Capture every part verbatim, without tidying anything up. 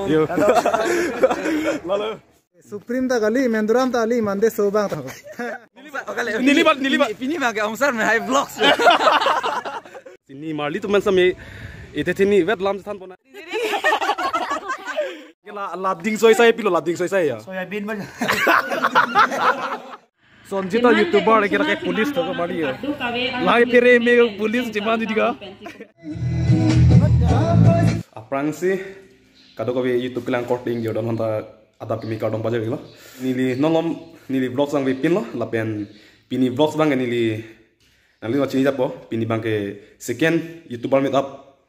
Yo. Lalu. Supreme ta kali, Menduram ta kali, mande so bang ta. Neli ba, neli ba. Pini, pini bang ke ongsar me hai vlogs. Pini marli atum an sami ite thini vet lam than pona. Ke la, la ding soi sai pilo, la ding soi sai ya. Soyabin ba. Sonjita YouTuber lagi rakyat police to kemari ya. Lai phere me police jeman di ka. Aphrangsi kadokave YouTube kelang korte ingjir atum aphanta adap kimi kardom pajir lo. Neli non malom neli vlogs abang pinlo lapen pini vlogs abang neli nangli wachini japo, pini abang ke second YouTuber meet up,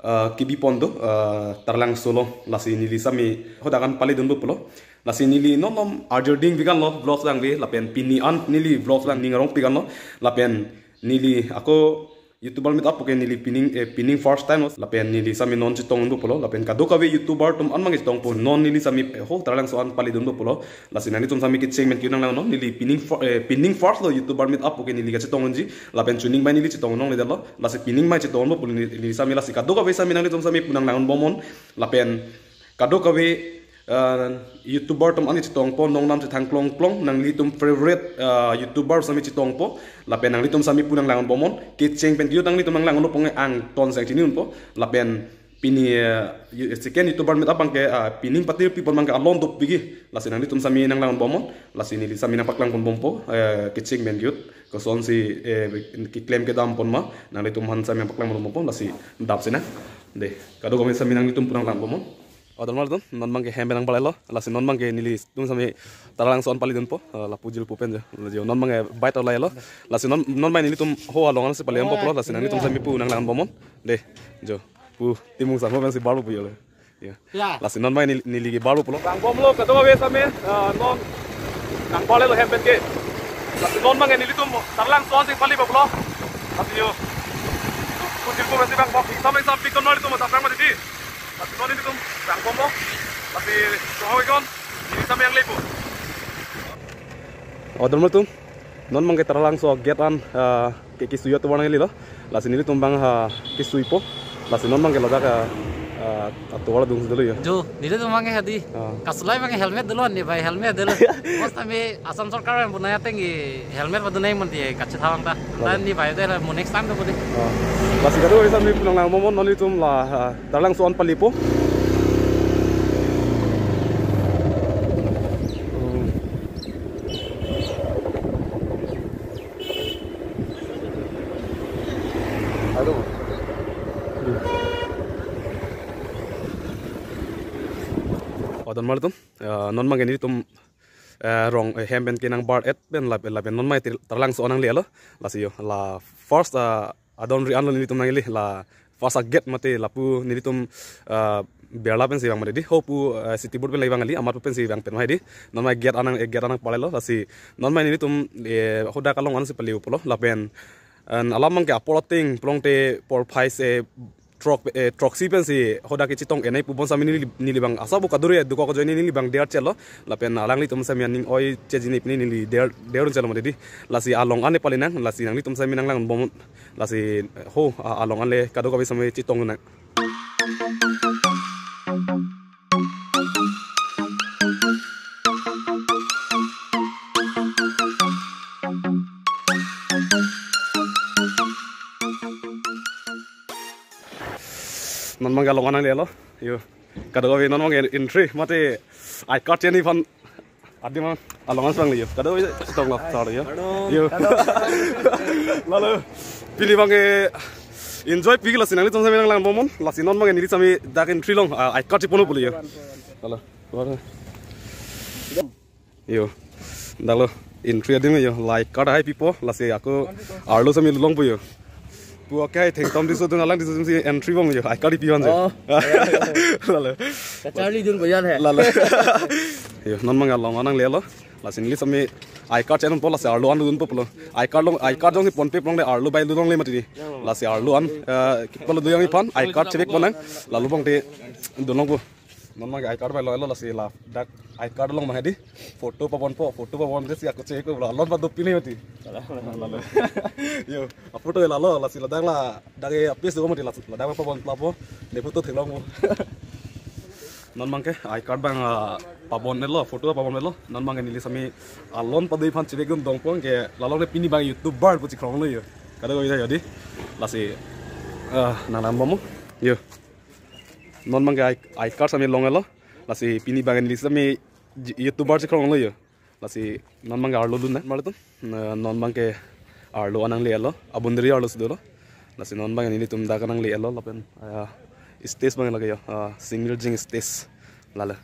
uh, kebi pon do, uh, Taralangso along, lasi neli sami hadak an pali dunpo pulo. Lasi neli non malom arjur ding vegan lo vlogs abang ve, lapen pini an neli vlogs abang ning arong pigan lo, lapen neli ako YouTuber meet up puke neli pining, eh, pining first time lo, lapen neli sami non chetong dunpo pulo, lapen kadokave YouTuber atum an abang chetongpo, non neli sami, eh, ho Taralangso an pali dunpo pulo. Lasi nanglitum sami kecheng pen ke-o nanglang non, neli pining fir-, eh, pining first lo YouTuber meet up puke neli kachetong unji, lapen chuning bai neli chetong longledetlo, lasi pining bai chetong unpo pulo neli, neli sami, lasi kadokave sami nanglitum sami pu nanglang bomnon, lapen kadokave, eh, YouTuber atum an chetongpo, nongnam chethang klong klong, nanglitum favorite, eh, YouTuber sami chetongpo, lapen nanglitum sami pu nanglang bomnon, kecheng pen ke-o nanglitum nanglang lo pong angton sang chini unpo, lapen pini, eh, yu-, second YouTuber meet up abang ke, ah, pining patir pi pon abang ke alon dopik ke. Lasi nanglitum sami nanglang bomnon. Lasi neli sami nangpaklang pon bompo, eh, kecheng pen ke-o kosonsi, eh, keklem kedam pon ma. Nanglitum aphan sami nangpaklang pon bompo. Lasi dam sina. De, kadokave sami nanglitum pu nanglang bomnon. Odor mar dun, non abang ke hem pen nangpalelo. Lasi non abang ke nelitum sami Taralangso an pali dunpo. Eh, lapu jil pu pen jo. Lajo, non abang ke bai to lailo. Lasi non, non bai nelitum ho along an si pali bompo pulo. Lasi nanglitum sami pu nanglang bomnon. De, jo. Pu Timung Sangho pensi barpo pu yo le. Ya. Ya. Lasi non abang neli, neli ke barpo pulo. Bang bomlo kadokave sami, ah, non nangpalelo hem pen ke. Lasi non abang nelitum Taralangso an si pali bomlo. Lasi yo. Kuchil ko pensi bang bok. Sami sami kon nelitum ta prang mati di. Lasi non nelitum bang bomlo. Lasi so ho ikon. Neli sami nanglepo. Odor mar atum. Non abang ke Taralangso gate an, ah, ke kesui atovar nanglelo. Lasi nelitum abang ha kesuipo. Lasi non abang ke ladak, ah, ah, atovar adung si dolo yo. Jo, nelitum abang ke hadi. Ah. Kasulai abang ke helmet dolo, ne bai helmet dolo. Mas tame Assam sorkar abang punai ateng ke helmet padunai mati kachetha abang ta. Lalu. Dan ne bai dolo mo next time to pudi. Ah. Lasi kadokave sami pu nanglang bomnon, non nelitum la, ah, Taralangso an palipo. Hmm. Aduh. Odor mar atum, eh, non abang ke nelitum, eh, rong, eh, hem pen ke nangbar et pen lap, lapen non abang ke Taralangso an nanglelo. Lasi yo, la first, eh, adon ri an lo nelitum nangle, la first a gate mate lapu nelitum, ah, Birla pensi vang mati di. Ho pu, ah, City Board pen lagi vang kali, amat pu pensi vang pen ma di. Non abang gate an nang, eh, gate an nangpalelo, lasi non abang nelitum, eh, hadak along an si pali pulo, lapen, an alam abang ke apor ateng pulote por phai se throk, eh, throksi pensi hadak kechetong enai pu bom sami neli, neli abang asa bu kaduri dukok ajoine neli abang der chelo, lapen alanglitum sami aning oi chejini pini neli der, der chelo mati di. Lasi along an le pali nang, lasi nanglitum sami nanglang bomnon. Lasi, ho, a-, along an le kadokave sami chetong nang. Non abang ke along an nanglelo. Yo. Kadokave non abang ke entry mate I card cheni aphan adim an along an sang le yo. Kadokave chetong lap sar yo. Yo. Lalu pini abang ke enjoy pi, lasi nanglitum sami nanglang bomnon. Lasi non abang ke neli sami dak entry along, ah, I card cheponpo le yo. Lalu. Yo. Dak lo entry adim yo. La I card hai pipo, lasi ako arlo sami longpo yo. Pu akai thengtom diso dun alang diso si entry bom yo. I card pi wan jo. Oh. Lalu. Kacharli dun boyan hai. Lalu. Yo, non abang along an nanglelo. Lasi neli sami I card chenpo, lasi arlo an dunpo pulo. I card along, I card along si ponpe pulote arlo bai dunlongle mati di. Lasi arlo an, eh, kipalo duyang iphan, I card chevek ponang. Lalu abang te dunlongpo. Non abang ke I card bai lo, lo lasi ladak I card along ma di. Photo paponpo, photo paponte si ako chevek pulo, alon pa dopik le mati. Lalu. Yo, a photo lalo, lasi ladak la, dak ke apis do mati, ladak papon lapo, ne photo theklongpo. Non abangke I card abang, ah, pabon-etlo, photo pabon-etlo. Non abangke neli sami alon pado-i aphan chevek dun dongpon ke, la along ke pini abang YouTuber pu chikronglo yo. Kadokave ta yo dei. Lasi, ah, nang nang bomo. Yo. Non abangke I, I card sami long-etlo. Lasi pini abang neli sami j-, YouTuber chikronglo yo. Lasi non abangke arlo dun na, marli tum. Na, non abangke arlo anang le-etlo, a-boundary arlo si dolo. Lasi non abangke nelitum dak anang le-etlo, lapen, ah, stage abang lake yo, ah, Singmil Jing stage. Lalo.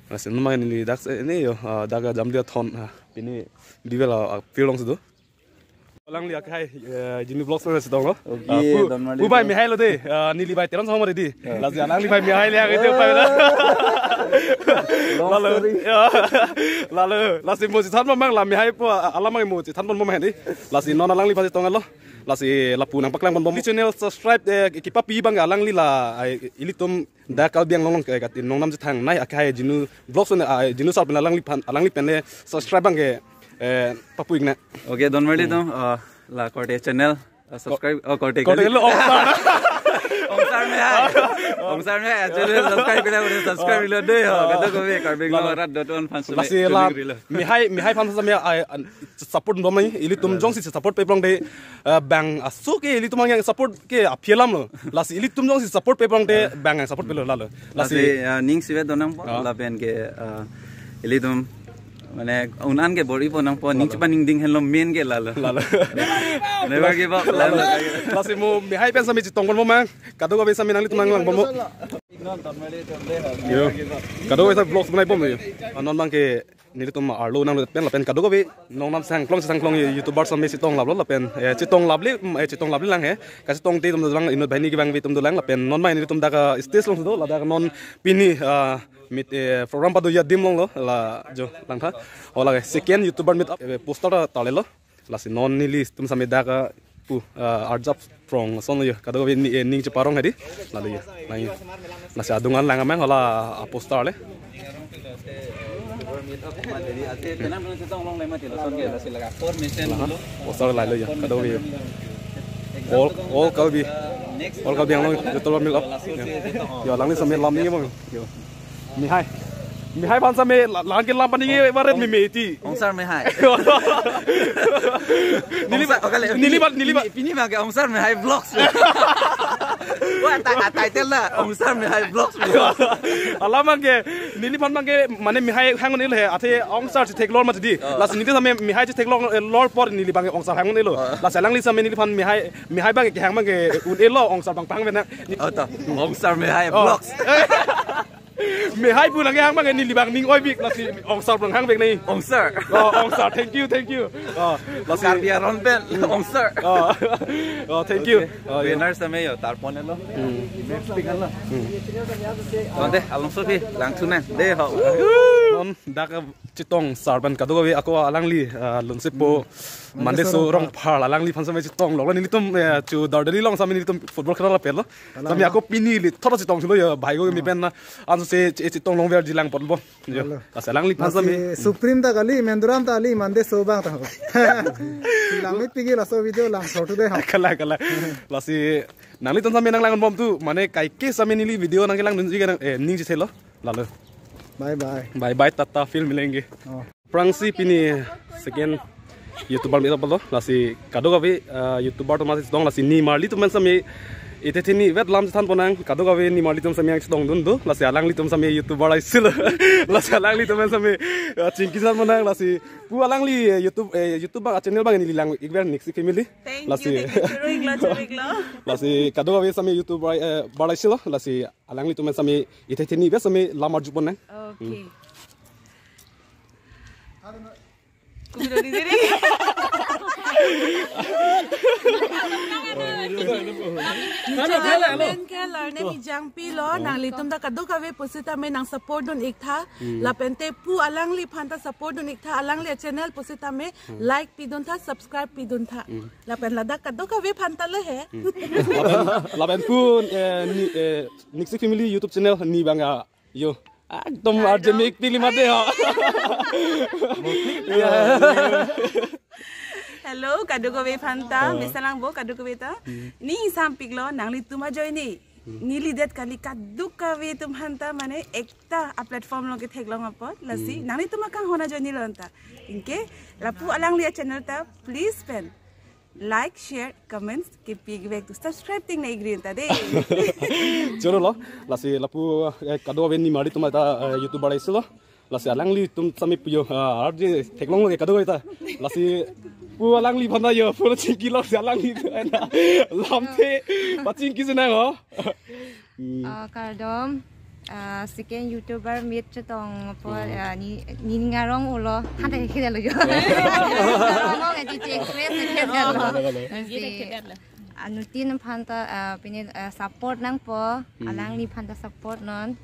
Lasi non abangke neli dak si ne yo, ah, dak Jamdia thon, ah, pini bivel, ah, field along si do. Alangli akhai, eh, Jinu Vlogs na chetonglo. Okay, ah, pu, don marli pu bai tum. Mihai lo dei. Ah, neli bai Teron Sangma dei. Eh. Lasi alangli bai mihai le ake dei pai la. Long Lalo, story. Ya. Lalo, lasi mo chethan mamang la mihai pu, ah, alam abang mo chethan pon mamang dei. Lasi non alangliphan chetonglo. Lasi lapu nangpaklang pon bom. Channel subscribe, eh, kepapi abang alangli la, ai, ilitum dak Karbi Anglong along ke kati nongnam chethangnei akhai Jinu Vlogs na, ah, Jinu Sar pen alangliphan, alangli pen le subscribe abangke, eh, papu-ik na. Okay, don marli tum, ah, la korte channel, ah, subscribe, oh, korte Korte kali. Kali, oh. Ongsar Mihai. Ongsar Mihai, channel subscribe kali, udah subscribe lo dei ho. Kadokave Karbi Anglong Lalo. Rat dot one aphan sami Lasi la tulik rilo. Mihai, mihai aphan sami, ah, ah, support bom nai, ilitum jongsi support pe prong dei, eh, bang aso ke ilitum abang support ke aphi alamlo. Lasi ilitum jongsi support pe prong dei bang support pelo lalo. Lasi, lasi, ah, ning sivet do nangpo, ah, lapen ke, ah, ilitum, mane, un-an ke bor-ipo nangpo, ning Lalo. Chepaningding henlo main ke lalo. Lalo. Never give up, lalo. Lasi mo mihai pen sami chetong pon mamang, kadokave sami nanglitum nanglang bomlo. Yo. Kadokave sa vlogs banai bomlo yo. Ah, non abangke nelitum arlo nanglo pen lapen kadokave nongnam sangklong sangklong YouTuber sami chetong laplo lapen, eh, chetong laple, mm, eh, chetong laple lang he. Kachetongte atum dolang, inut banghini kevangve atum dolang lapen non abang nelitum dak, ah, stage along si do, ladak non pini, ah, meet, eh, program pado-i adim along lo, la jo langtha. Ola ke second YouTuber meet up, eh, poster ta tarlelo. Lasi non nelitum sami dak, ah, pu, ah, Arjap Phrong ason lo yo. Kadokave ni, eh, ning cheparong hedi. Lalo yo. Nang yo. Lasi adung an lang amang hala, ah, poster le. Laha. Poster lalo yo. Kadokave yo. All, all Karbi. All Karbi Anglong YouTuber meet up. Yo. Yo, alangli sami lam ni bang. Yo. Mihai. Mihai aphan sami la-, lang ke lam pani ke baret mi meti. Ongsar Mihai. Neli Ongsar, okay, neli pini, ban, neli ban. Pini, pini abangke Ongsar Mihai Vlogs. Wah, ta-, ah, title na Ongsar Mihai Vlogs. Alam abangke neliphan abangke mane mihai hang-un-elo he, athe ongsar si theklor mati dei. Oh. Lasi neli sami mihai si theklor, eh, lor apor neli abangke ongsar hang-un-elo. Oh. Lasi alangli sami neliphan mihai, mihai abangke kehang abangke un-elo ongsar abang pahang bena. Oh, to. Ongsar Mihai Oh. Vlogs. Mihai pu nangkehang abang neli abang ning oibik lasi ongsar pu nanghang bek nai. Ongsar. Oh, ongsar. Thank you, thank you. Oh, lasi Karbi aron pen ongsar. Oh. Oh, thank you. Okay. Oh, yeah. Banner sami yo tarpon lo. Hmm. Next thing lo. Hmm. Ante along sopi langthu nang. Dei ho. Non dak chetong sar pen kadokave ako alangli, ah, Lunsepo Mandeso Rongphar alangliphan sami chetong lo. Nelitum, eh, chu Dardeli along sami nelitum football khela lapetlo. Sami ako pini le thora chetong chulo ya bhai ko mi pen na anso se che-, chetong longver jilang pon bo. Yo. Halo. Lasi alangliphan sami. Lasi Supreme ta kali, Menduram ta kali, Mandeso abang ta ho. Langmepik ke laso video lang short dei ho. Kalang, kalang. Lasi nanglitum sami nanglang bomtu, mane kaike sami neli video nangkelang dunji ke nang, eh, ning chethelo. Lalo. Bye bye. Bye bye, tata, phir milenge. Oh. Aphrangsi pini second YouTuber meet up lo, lasi kadokave, ah, YouTuber atum si chetong, lasi nimarli atum sami ithe thini vet lam chethan pon nang, kadokave nimarli atum sami nangchetongdun do, lasi alanglitum sami YouTuber aisi lo, lasi alanglitum sami, ah, chingki chethan pon nang, lasi pu alangli, eh, YouTube, eh, YouTube abang, ah, channel abang neli lang-ikver Niksi Family. Thank you, lasi thank you, churiklo, churiklo. Lasi kadokave sami YouTuber, eh, bar aisi lo, lasi alanglitum sami ithe thini vet sami lam arju pon nang. Okay. Hmm. Kumdo di diri. Channel amen ke la arne mi jangpi lo, nanglitum ta kadokave pusitame nangsupport dun-ik tha. Hmm. Lapente pu alangliphan ta support dun-ik tha, alangli channel pusitame like pidun tha, subscribe pidun tha. Hmm. Lapen ladak kadokave aphan ta le he. Hmm. Lapen, lapen pu, eh, ni, eh, Niksi Family YouTube channel ni abang, ah, yo. Ekdom arje mik pili mate ho. Hello, kadokave aphan ta, ah, mesen lang bo kadokave ta. Hmm. Ning sampiklo, nanglitum ajoine. Neli det kali kadokave atum aphanta mane ekta a platform along ketheklong apot lasi nanglitum akanghon ajoinelonta. Anke lapu alangli a channel ta please pen like, share, comments kepivek to subscribe ting na igrin ta de. Choro lo, lasi lapu eh, kadokave nimarli atum ta eh, YouTuber isi lo. Lasi alanglitum sami puyo ah, arje theklong lo kadokave ta. Lasi pu alangliphan ta yo pu chingki lo si alangli lamthe pachingki si nang ho. Hmm. Ah, kardom, ah, second YouTuber meet chetong apot, ah, ni ni ngarong ulo, hante khida lo yo. Ngarong eti che express khida lo. Nangji khida lo. Anuttin aphanta, ah, pini, ah, support nangpo, alangliphan ta support non.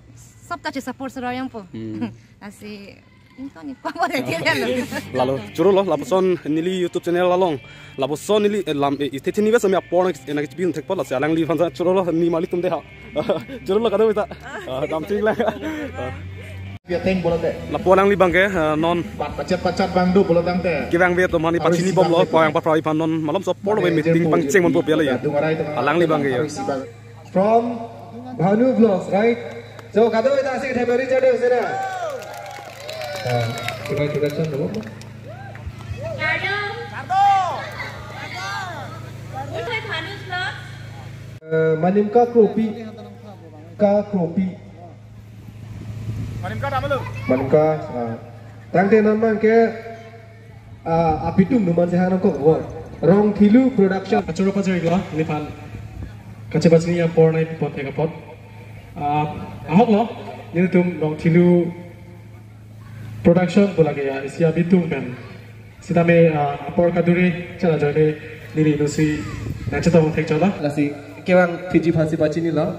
Sop ta che support sero yangpo. Hmm. Asi ingkoni pa mo de dia lo. Lalo choro lo lapuson neli YouTube channel along. Lapuson neli eh, lam eh, ithe thini bes ami apor na na kichipin thekpo lasi alangliphan ta choro lo nimarli atum de ha. Choro lo kadokave ta. Ah, dam ting lang. Ah. Piateng bola de. Lapu alangli abangke ah, non Pat pachat pachat bang do bola tangte. Kevangve atum mani pachini bomlo payang papraphan non malom so apor lo meeting pangcheng mon po piala ya. Alangli abangke ya. From Bhanu Vlogs, right? So, kadokave ta si themari chade sena. Ah, coba introduction dulu. Kardom. Kardom. Kardom. Bhanu Vlogs. Eh, Manimka Kropi. Ka Kropi. Manimka, ah. Tangte non abangke ah, apitum numan sehan nangkok bo. Rongthilu Production. Achoro pajari lo, neliphan. Kachepachini apor nangpi pon thek apot. Ah, ahok lo, nelitum Rongthilu Production pu lake ya, isi apitum pen. Sitame ah, apor kaduri chara joine neli nusi nangchetong thek chola. Lasi kevang Fiji phansi pachini lo.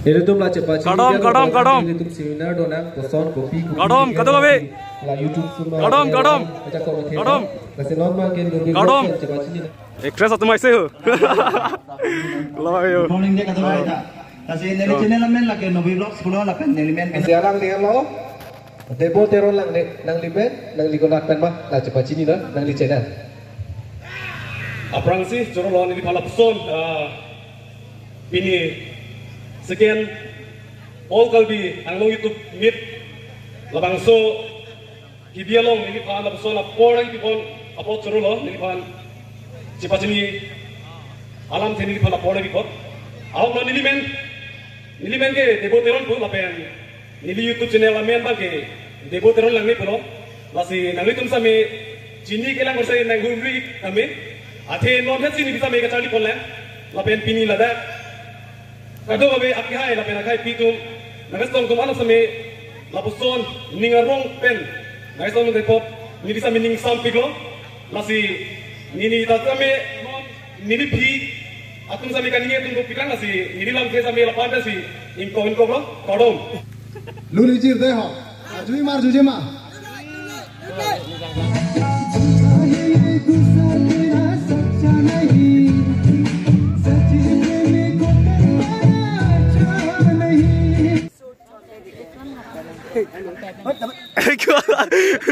Nelitum la chepachini. Kardom, kardom, kardom. Nelitum seminar donang, koson, kopi, kopi. Kardom, kardom, abi. La YouTube suma. Kardom, kardom. Acha ko kardom. Lasi non abangke nelitum chepachini. Actress atum aise ho. Lo yo. Morning de kadokave ta. Lasi neli channel amen lake Nobi Vlogs pulo lapen neli men. Lasi alang ni lo. Debo Teron lang ni, nangli men, nangli konat pen ma, la chepachini na, nangli channel. Aphrangsi choro lo neliphan lapuson ah, pini second All Karbi Anglong YouTube Meet labangso kebi along neliphan lapuson apor nangpi pon apot choro lo neliphan chepachini alamthe neliphan apor nangpi pon. Ahok lo neli men, neli men ke Debo Teron pu lapen neli YouTube channel amen abangke Debo Teron Langneh pulo. Lasi nanglitum sami chini kelang korsai nanghumri kami. Athe non het si neli sami kacharli ponlang. Lapen pini ladak kadokave akehai lapen akhai api atum nangkachetong atum anok sami lapuson ning arong pen nangkachetong atum apot neli sami ning sampiklo. Lasi neli ta sami non neli aphi atum sami kaningje atum dopiklang lasi neli lamthe sami lapu-an ta si ingkok ingkok lo, kardom. Luli jir de ho. Arjui ma, arjuje ma.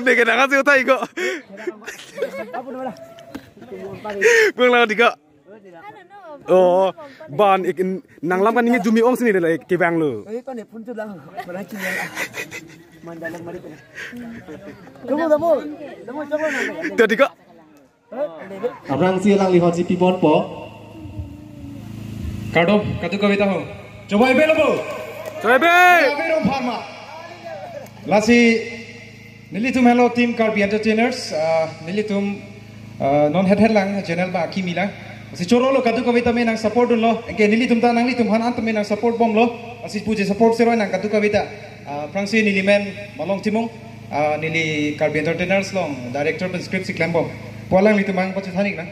Neke nang asi uthai ko. Bang lang di ko. Oh, ban ik nanglam kaningje jumi ong sini de la ik kevang lo. Tadi ko. Aphrangsi alangliphan si pi ponpo. Kardom, kadokave ta ho. Chobai belo bo. Chobai be. Chobai belo pharma. Lasi nelitum helo team Karbi Entertainers, ah, nelitum ah, non het het lang channel abang akimi lang. Lasi choro lo kadokave ta me nang support dunlo. Anke nelitum ta nanglitum aphan an ta me nang support bomlo. Lasi pu je support sero nang kadokave ta. Ah, aphrangsi neli men Malong Timung. Ah, neli Karbi Entertainers along director pen script si klem bom. Pu alanglitum abang pachethan ik nang.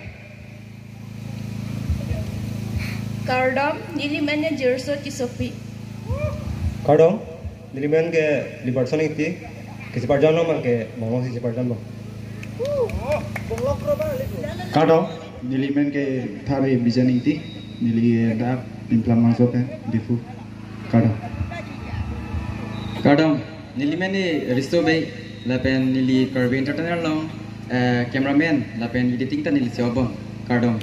Kardom, neli men ke Jirso Tissopi. Kardom, neli men ke Liberson Ingti, ke cheparjan lo abangke Malong si cheparjan lo. Kardom, neli men ke Thari Bijan Ingti, neli dak Nimplam Mangso ke Diphu. Kardom. Kardom, neli men ni Risto Bey, lapen neli Karbi Entertainer along eh, cameraman, lapen editing ta neli si obom. Kardom.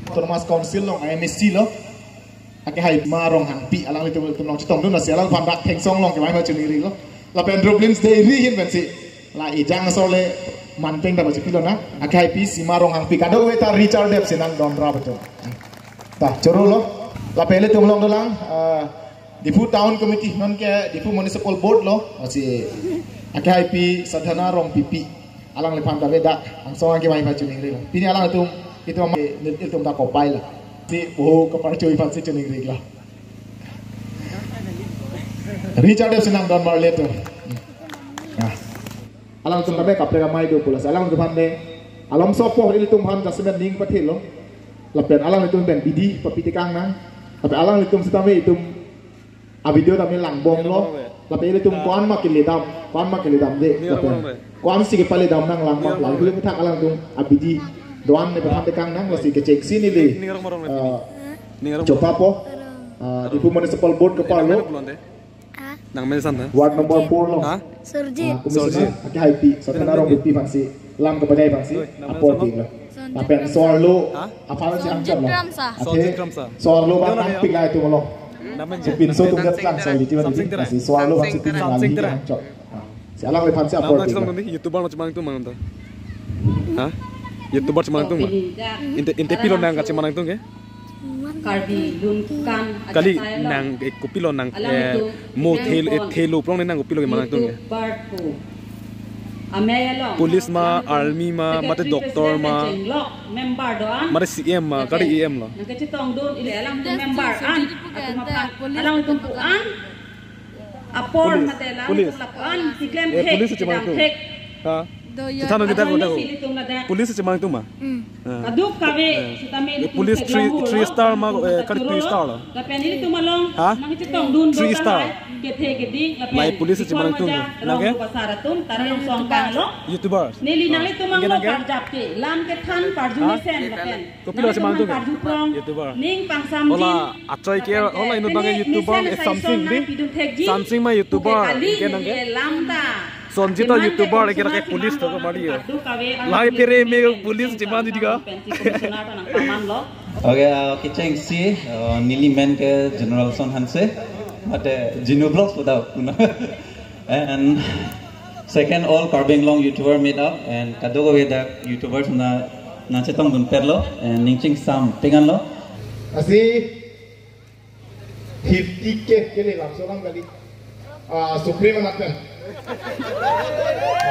Autonomous Council along M A C lo. Akehai Sima Ronghangpi, alanglitum, tum along chetongdun, lasi alang aphan dak Thengsong along kevang aphan chiningrilo. Lapen Rublins Dairy ahin pensi, la ejang asor le manpeng ta pachipilonang. Akehaipi Sima Ronghangpi, kadokave ta Richard Deb si nangdon ra betul. Ta chorolo. Lapen ilitum along dolang, eh, Diphu Town Committee, nonke Diphu Municipal Board lo, lasi akehaipi Sadhana Rongpipi, alangliphan ta avedak angsong akevang aphan chiningrilo. Pini alangtum, itum ama, itum ta kopai la. Si boho kaparcho aphan si chiningrilo. Richard Deb si nangdon marle tu. Nah. Alangtum kami kaprek amei do pulas. Alangtum aphan de alom sopo ilitum aphan jasemet ning pathelo. Lapen alanglitum pen bidi papi tekang nang. Lapen alanglitum sitame itum a-video tame langbomlo. Lapen ilitum ko-an ma keledam, ko-an ma keledamde. Lapen ko-an si kepaledam nanglang ma, lang hule puthak alangtum abidi do-an ne pathan tekang nang, lasi kechengsi neli, eh, chopapo, eh, Diphu Municipal Board kepar lo. Nang men san ta? Ward number four lo. Ha? Sorji. Ah, Commissioner, Sorji. Akehaipi, Sadhana Rongpipi aphansi, lam kepadai aphansi, Oi, nang men apor san ta? Ting lo. Lapen so-arlo, Ha? Aphan si Sonjit hangchot lo. Kramsa. Ate, Sonjit Kramsa. So-arlo ba Nang men tang ya? Pik lai tu lo. Nang men Si ya? pinso Nang tung men ya? Samsing Terang. Samsing Terang. Samsing Terang. Si so-arlo ba Samsing si Terang. Samsing Terang. Hangchot. Ah, si alangliphan si Nang apor nang ting chitong lo. Nang YouTuber lo chemang tung mang ta. Ha? YouTuber chemang tung ma? Inte, inte pilo nang kache mang tung ke? Karbi lun kan Kali ajat tayo nang, eh, kopilo nang, alam eh, itu mo event thel, eh, hall. Thelo prong ne nang kopilo ke mang tung ke? YouTube part two. Amei along. Police ma, army ma, mate doctor ma, Member do-an. Mate C M ma, kari E M lo. Nang kachetongdun ili alam tu member an. Atum aphan alam tu pu an. Apor Police, mate alam police. Tu lapu an. Tiklem Eh, thek, police chemang tung. Thek. Ha? Chethan kita ko. Police chemang tung ma. Hmm. Ah. Kadokave Eh. Sitame Eh, police three, three star ma, eh, kari three star lo. Lapen ilitum along Ha? Nang chetongdun Three star. Kethe keding lapen Lai police chemang tung. Nang ke? Rong pasar atum tarang songkang lo. YouTuber. Neli nang Ah. ilitum Nang ke, along nang ke? Karjap ke lam kethan parju Ha? Mesen lapen. Kopilo chemang tung ke? Parju prong. YouTuber. Ning pangsam Hola, jin. Achoi ke, hola, inut bang ke YouTuber, eh, Samsing di. Samsing ma YouTuber, Kali nang ke, nang ke? Lam ta. Sonjit ta YouTuber, kira ke police to kemari yo. Lai tere me police chemang di ka. Okay, uh, kechengsi, uh, neli men ke General Son Hanse, mate Genu Vlogs puta kuna. And second all Karbi Anglong YouTuber meet up, and kadokave dak YouTubers na nang chetongdun perlo, and ning chingsam pengan lo. Lasi fifty K kele lapuson kali. Ah, Supreme anak pen.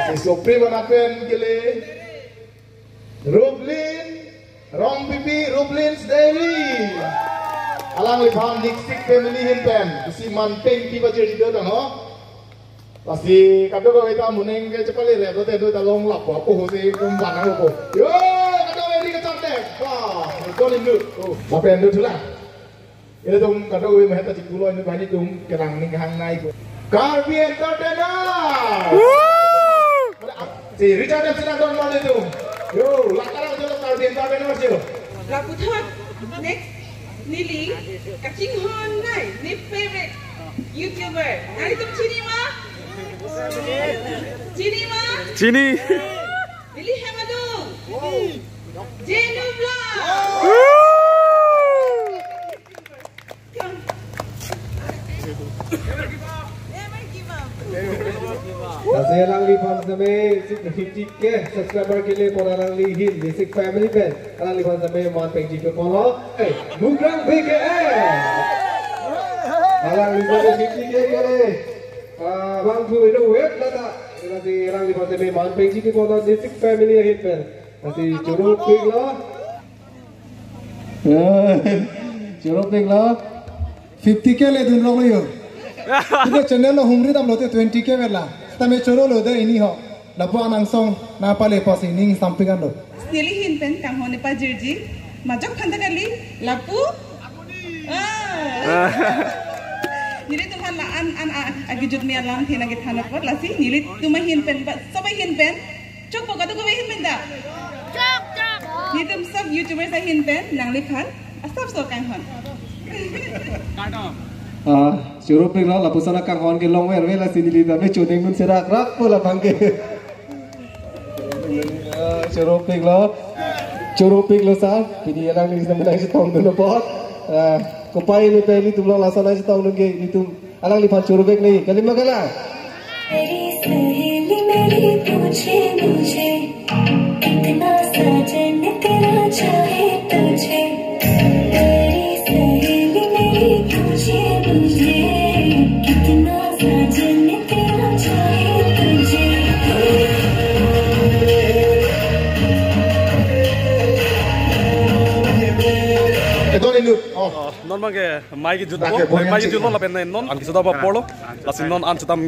Lasi Supreme anak pen kele Rublin Rongpipi, Rublins Dairy. Alangliphan Niksik family ahin pen. Isi manpeng pi bajir jido tang ho. Lasi kadokave ta moning ke chepale rep lote do ta long lap po apo ho si kum bana ho po. Yo, kadokave ri kacharde. Wah, ko ni lu. Oh, lapen do thula. Ilitum kadokave maheta chikulo inut banghini atum kenang ning hangnei ko. Karbi Entertainer. Si Richard Deb si nangdon marle tu. Yo, lakarang jolo Karbi Entertainer si. Laputhot, next, neli, kachinghon nai, ne favorite YouTuber. Nanglitum chini ma? Chini ma? Chini. Neli hem adung. Genu Vlogs. Woo! Lasi alangliphan sitame fifty K subscriber kele pon alangli ahin Niksik family pen alangliphan sitame manpeng jipe ponlo. Eh, Mukrang B K S. Alangliphan fifty K kele. Ah, bang tu itu web lata. Lasi alangliphan sitame manpeng jipe ponlo Niksik family ahin pen. Lasi choro pik lo. Choro pik lo. Fifty K le dun rong lo yo. Iko channel lo humri damlote twenty K verla. Tame choro lo de ini ho. Lapu an angsong nangpale pasi ning sampingan lo. Neli ahin pen kanghon ne pajirji. Majok phanta kali lapu. Ah. Nelitum aphan la an an a- agijut me alamthe nangkethan apot lasi nelitum ahin pen ba sob ahin pen. Chokpo kadokave ahin pen ta. Chok, chok. Nelitum sob YouTubers ahin pen nangliphan asap so kanghon. Ah, choro pik lo, lapuson akanghon ke longver ve lasi neli ta me choningdun serak rak po labang ke. Ah, choro pik lo. Choro pik lo sir. Pini alangli nang chetongdun apot. Ah. Kopai nute ilitum along lason nangchetong nangji, ilitum alangliphan choro vek nangji. Kali ma kalang? मेरी सहेली मेरी पूछे मुझे, कितना साजन तेरा चाहे तुझे। मेरी सहेली मेरी पूछे मुझे, कितना साजन तेरा चाहे तुझे। Ito ni Lut. Oh. Non abangke mai kejut Lake po, boyan mai kejut chiklo. Lapen non an kechodam apor lo. Lasi non an chodam,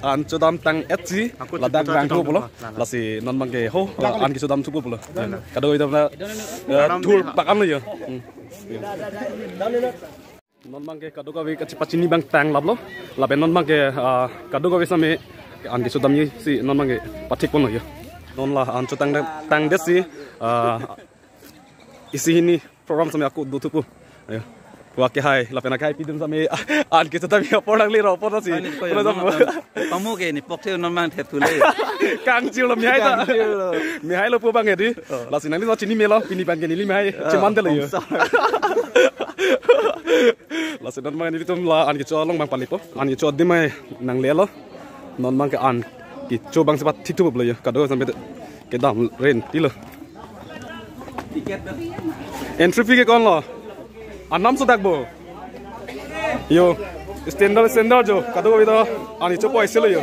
an chodam tang-etsi ladak vangthu pulo. Lasi non abangke ho an kechodamthu pulo. Kadokave ta, eh, thur pakan lo ya. Hmm. Non abangke kadokave kachepachini abang tang laplo. Lapen non abangke, ah, kadokave same an kechodamji si non abangke pathik ponlo ya. Non la an chodam tang, tangdetsi, ah, isi hini program same ako dothupo. Ayo. Wa ke hai, lapen akai pidun same an kechodamji apor nangli ro apor si. Ani ko ya, Pura no, sam- no, pamu ke ni pok the non abang thet thule. Kangchiu lo mihai ta. Kangchiu lo. Mihai lo pu abang edi. Oh. Lasi nangli no chini melo, pini abangke neli mihai. Ah, cheman de lo yo. Om sa. Lasi non abang nelitum la an kecho along abang palipo. An kecho adim mai nanglelo. Non abangke an kecho abang sepat thithu pulo yo. Kado sampai kedam ren tilo. Entry fee ke konlo? Anam so dak bo. Yo. Standard, standard jo. Kadokave ta an kecho poisa lo yo.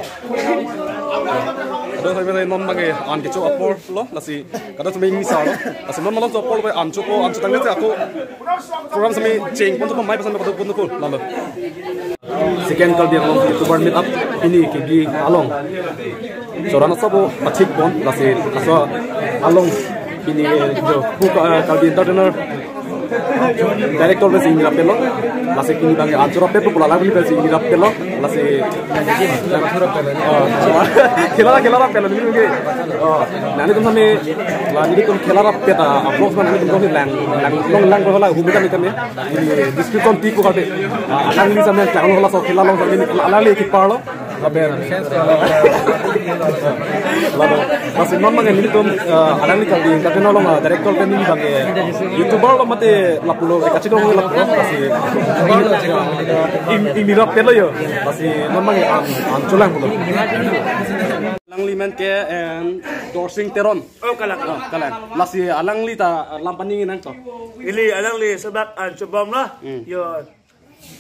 Kado sampai non abangke an kecho apor lo. Lasi kado sampai misa lo. Lasi non malom so apor lo an chopo, an chotangte ako program same cheng pon chopo, mai pasan pon chopo lalo. Second Karbi Anglong YouTuber meet up pini ke gi along. Chorana sabo achik pon, lasi aso along pini jo pu ka, Karbi Entertainer director pensi ingni rappetlo, lasi pini abang an chorapet pu la lang pini pensi ingni rappetlo, lasi, oh, khela khela rappetlo ni ke. Oh, nangtum same la nelitum khela rappet a vlogs ma nelitum kong lang lang long lang ko la humi kami kami. Ini description ti ko kate. Ah, alangli same klang lo laso khela along same alangli keeper lo. Lapen. Lapen. Lasi non abang nelitum, ah, alangli Karbi Entertainer along, ah, director pen neli abangke YouTuber lo mate lapulo, eh, kachidong lapulo. Lasi. Im, ingni rappetlo yo. Lasi non abang an, an cholang pulo. Alangli amen ke, em, Dorsing Teron. Oh, kalang. Oh, kalang. Lasi alangli ta lam paningje nangkok. Ili alangli sebak an chobom la. Hmm. Yo.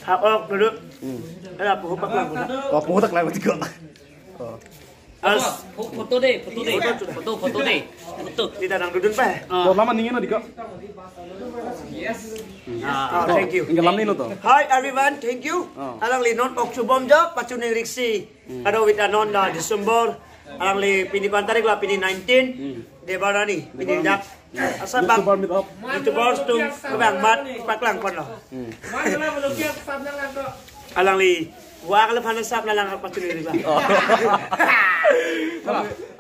Hak ok dulu. Hmm. Ada apa hupak lang. Oh, putak lang tiga. Oh. As. Fo-, foto deh, foto deh. Foto, foto deh. Foto. Kita nang dudun pa. Ah. Dah lama ningin diko. Ah, thank you. Enggak lama nino to. Hi everyone, thank you. Ah. Alangli non ok chobom jo, pachuningri si. Hmm. Kado-kave ta non la December, alangli pini ko-an tarik la pini nineteen, hmm, Debarani, pini Debarani. Dak. Hmm. Asap bang. YouTuber meet up. YouTubers atum kebang mat paklang ponlo. Hmm. Alangli wa kala phana sap lalang apa tu ni ba. Oh.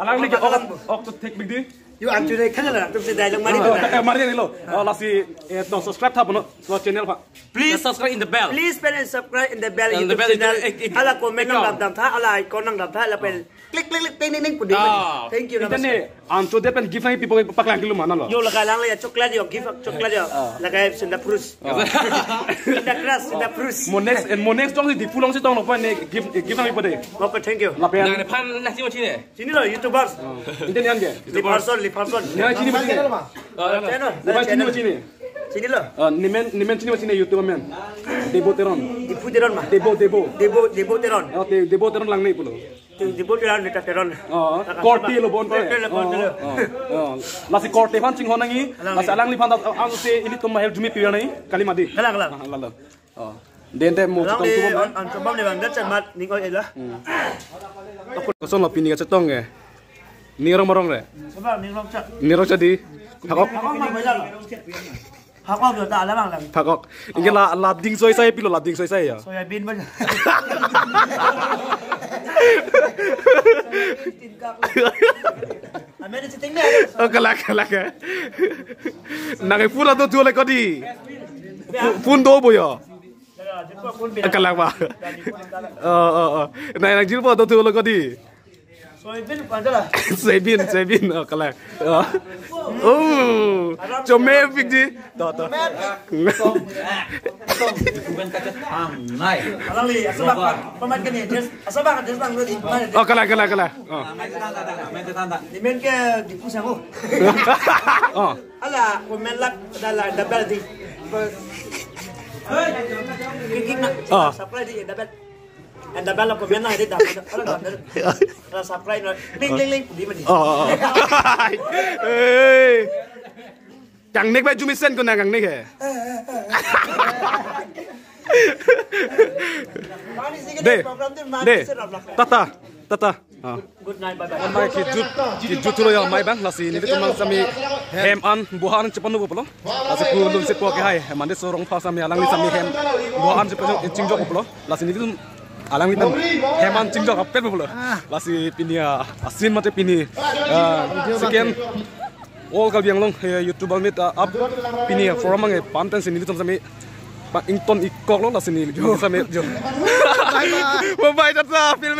Alangli ke ok, ok to take big di. Yo, actually, kan la, tum si dialogue mari. Ah, eh, mari ni lo. Oh, lasi, eh, no, subscribe tha puno, so channel pa. Please subscribe in the bell. Please pen and subscribe in the bell. And the YouTube bell channel. Eh, eh, hala comment nang dam tha, hala icon nang dam tha, hala pen click, click, click, ting, ting, ting, pudi. Ah. Thank you, internet, namaskar. An chodet pen gift nang pipo paklang kilo mana lo? Yo, laga lang la ya chocolate yo, gift chocolate yo. Ah. Laga Santa Cruz. Ah. Santa Cruz, Santa Cruz. Mo next, and mo next dong si Diphu along si tong lo pa ne gift, gift nang pipo de. Okay, thank you. Lapen. Nang phan nasi mo chine. Chini lo, YouTubers. Inte nian ke? Liparson, Liparson. Nian chini ba chini? Oh, channel. Nian chini ba chini? Chini lo. Oh, nimen, nimen chini ba chini YouTube amen? Debo Teron. Diphu Teron ma. Debo, Debo. Debo, Debo Teron. Oh, De-, Debo Teron lang ni pulo. Debo Teron, Neta Teron. Oh, korte lo bon ko. Korte lo, korte lo. Oh, oh, oh. Lasi korte aphan chinghon nangji. Alang lasi ni. Alangliphan ta, ang se ilitum mahel jumi pira nangji. Kali mati. Kalang, kalang. Ah, lalo. Oh. Dente mo alangli chitong chubom an, an chubom ni bang dat mat ning oi ela. Hmm. Koson lo pini kachetong ke? Ning rong marong re? Coba ning rong chak. Ning rong chak di. Phakok. Phakok ma bela lo. Phakok yo ta ala bang lang. Phakok. Ingke la, la ding soisai pilo, la ding soisai ya. Soya bean ba. Amen, sitting deh. Oh, kalang, kalang, eh. Nang pura tu tu le kodi. Pu-, pun do bo yo. Kalang ba. Oh, oh, oh. Nang, nang jirpo tu tu le kodi. Soybean pada lah. Soybean, soybean. Oh, kalang. Oh. Oh. Chomepik ji. To, to. Bukan kaca tanai. Alang li, asal bak, pemain ke ni, dress, asal bak, dress bang, lo di, mana dia? Oh, kalang, kalang, kalang. Oh. Main tetanda, main tetanda. Di main ke di pusat ko. Oh. Ala, ko main lak, dah lah, double di. Kick, kick na. Oh. Supply di, double. And double ko main na, di double. Ala, double. Ala, supply na. Ling, ling, ling. Di mana? Oh, oh, oh. Hey. Kangnek ba jumisen ko na kangnek he. De, de. Tata, tata. Ah. Good night, bye bye. Mai kijut, kijut thulo ya mai bang, lasi nelitum sami hem an buhan chepanu pulo. Lasi kulun sepo ke hai, hem an de sorong pha sami alangli sami hem buhan chepanu chingjok pulo. Lasi nelitum alangli pen hem an chingjok apet pulo. Lasi pini a, asin mate pini, ah, second All Karbi Anglong, eh, YouTube meet, ah, up pini, ah, forum ang, eh, pam ten si nelitum sami pa ington ikok lo, lasi nelitum sami jo. Bye bye. Bye bye, tata, film.